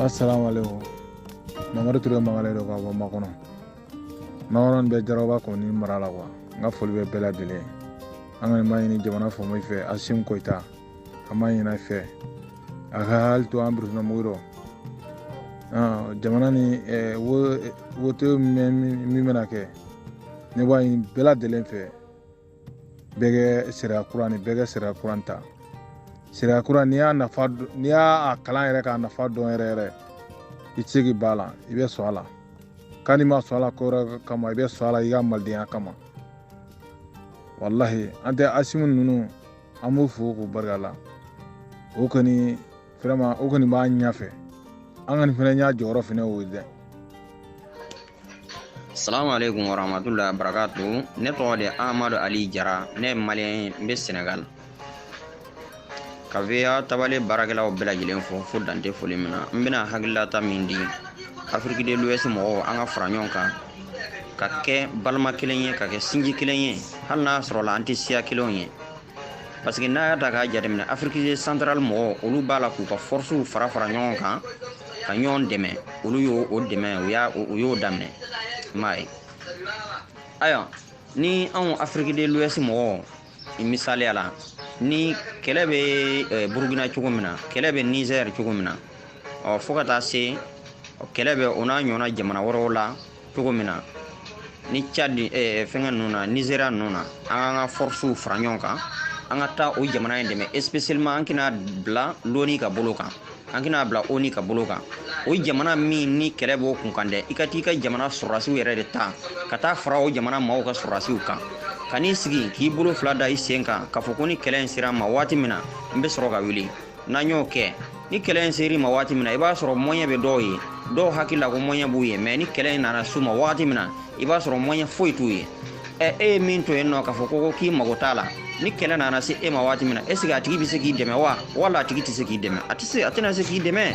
Assalamu alaikum. Mamadu Ture Mangale don ka bɔ Makɔnɔ. Makɔnɔ nin bɛ Jaraba kɔni mara la quoi. N ka foli bɛ bɛɛ lajɛlen ye. An kɔni b'a ɲini jamana faamaw fɛ, Assimi Goïta. An b'a ɲini a fɛ. A ka hali to an burukina mugu rɔ. Jamana ni wote min bɛna kɛ, ne b'a ɲini bɛɛ lajɛlen fɛ, bɛɛ kɛ sariya kura ni bɛɛ kɛ sariya kura ta. Sariya kura, n'i y'a nafa, n'i y'a kalan yɛrɛ k'a nafa dɔn yɛrɛ yɛrɛ, i tɛ se k'i ban a la, i bɛ sɔn a la. K'a n'i ma sɔn a la ko wɛrɛ kama, i bɛ sɔn a la i ka malidenya kama. Walahi, an tɛ Assimi ninnu, an b'u fo k'u barika la. O kɔni vraiment, o kɔni b'a ɲɛfɛ. An kɔni fɛnɛ y'a jɔyɔrɔ fɛnɛ o ye dɛ. Salamu alaikum warahmatullahi wabarakatuh. Ne tɔgɔ de Amadu Ali Jara, ne ye malien ye, n bɛ Senegal. Ka VOA tabale baarakɛlaw bɛɛ lajɛlen fo fo dante foli min na. N bɛna hakililata min di Afrique de l'Ouest mɔgɔw, an ka fara ɲɔgɔn kan ka kɛ balima kelen ye, ka kɛ sinji kelen ye, hali n'a sɔrɔla an tɛ siya kelenw ye, parce que n'a y'a ta k'a jateminɛ, Afrique centrale mɔgɔw, olu b'a la k'u ka forces fara fara ɲɔgɔn kan ka ɲɔgɔn dɛmɛ. Olu y'o o dɛmɛ, u y'a u y'o daminɛ, i m'a ye. Ayiwa, ni anw Afrique de l'Ouest mɔgɔw, misaliya la, ni kɛlɛ bɛ Burukina cogo min na, kɛlɛ bɛ Niger cogo min na, ɔ fo ka taa se kɛlɛ bɛ o n'a ɲɔgɔnna jamana wɛrɛw la cogo min na, ni Tchad, fɛngɛ ninnu na, Nizeriya ninnu na, an k'an ka forces fara ɲɔgɔn kan, an ka taa o jamana in dɛmɛ. Spécialement, an kana bila l'ONU ka bolo kan, an kana bila ONU ka bolo kan. O jamana min ni kɛlɛ b'o kun kan dɛ, i ka t'i ka jamana sɔrɔdasiw yɛrɛ de ta ka taa fara o jamana maaw ka sɔrɔdasiw kan, ka n'i sigi k'i bolo fila da i sen kan k'a fɔ ko ni kɛlɛ in sera n ma waati min na, n bɛ sɔrɔ ka wuli. N'an y'o kɛ, ni kɛlɛ in ser'i ma waati min na, i b'a sɔrɔ moyen bɛ dɔw ye. Dɔw hakili la ko moyen b'u ye, mais ni kɛlɛ in nana s'u ma waati min na, i b'a sɔrɔ moyen foyi t'u ye. Ɛ, e ye min to yen nɔ k'a fɔ ko k'i mago t'a la, ni kɛlɛ nana se e ma waati min na, est ce que a tigi bɛ se k'i dɛmɛ wa, wala a tigi tɛ se k'i dɛmɛ? A tɛ se, a tɛna se k'i dɛmɛ.